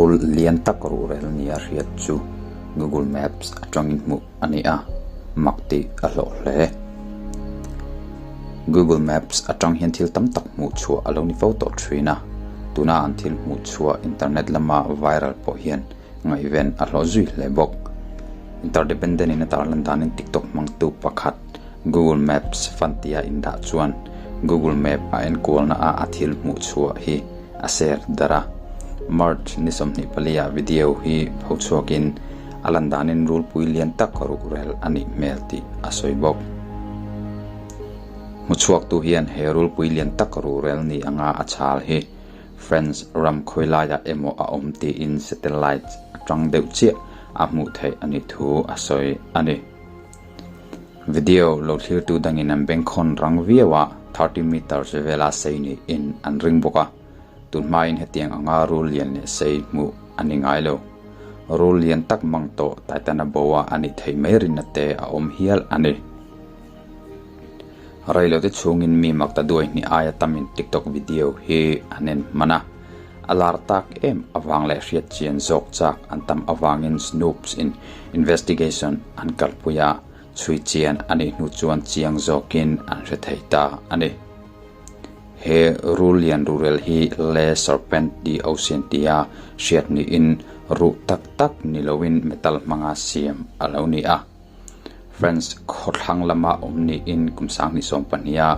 Rul lian tak ruhrel nia hriat chu Google Maps atangin hmuh a ni a, mak tih a hlawh hle. Google Maps atang hian thil tam tak hmuh chhuah a lo ni fo tawh thin a, tuna an thil hmuh chhuah internet lama viral pawh hian ngaihven a hlawh zui hle bawk. Interdependent in a tarlan danin TikTok hmangtu pakhat Google Maps fan tia indah chuan Google Map a enkualna a a thil hmuh chhuah hi a share darh a. March ni 24 ah video hi pho chhuakin a lan danin rulpui lian tak ruhrel a nih hmel tih a sawi bawk. Hmuchhuaktu hian he rulpui lian tak ruhrel ni anga a chhal hi France ram khawi laiah emaw a awm tiin satellite atang deuh chiah a hmuh theih a nih thu a sawi a ni. Video lo thlirtu dangin an bengkhawn rang viau a, 30 meters vela sei niin an ring bawk a, tun hmain hetiang anga rul lian leh sei hmuh a ni ngai lo. Rul lian tak mang tawh Titanoboa a nih theih mai rinna te a awm hial a ni. Reilote chhungin mi makta duai hnih aia tamin TikTok video hi an en hman a, a lar tak em avang leh hriat chian zawk chak an tam avangin Snoops in investigation an kalpui a, chhui chian a nih hnu chuan chiang zawkin an hre thei ta a ni. He rul lian ruhrel hi Le Serpent de Ocean tia hriat niin ruh tak tak ni loin metal hmanga siam a lo ni a. France khawthlang lama awm niin kum 2012-a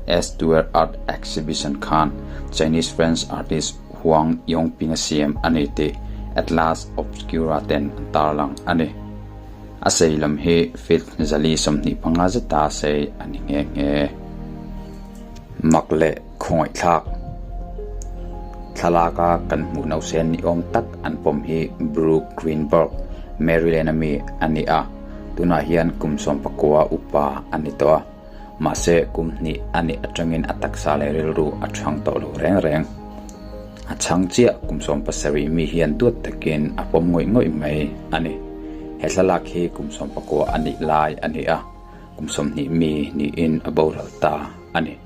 Estuaire Art Exhibition khan Chinese French artist Huang Yongping-a siam a ni tih Atlas Obscura ten an tarlang a ni. A sei lam hi feet 425 zeta sei a ni nghe nghe. Mak leh khawngaihthlak thlalaka kan hmuh nausen ni awm tak an pawm hi Brooke Greenberg, Maryland-a mi a ni a, tunah hian kum 19 upa a ni tawh a, mahse kum hnih a nih atangin a taksa leh rilru a chhang tawh lo reng reng. A chhang chiah kum 17 mi hian duat takin a pawm ngawih ngawih mai a ni. He thlalak hi kum 19 a nih lai a ni a, kum 20 mi niin a boral ta a ni.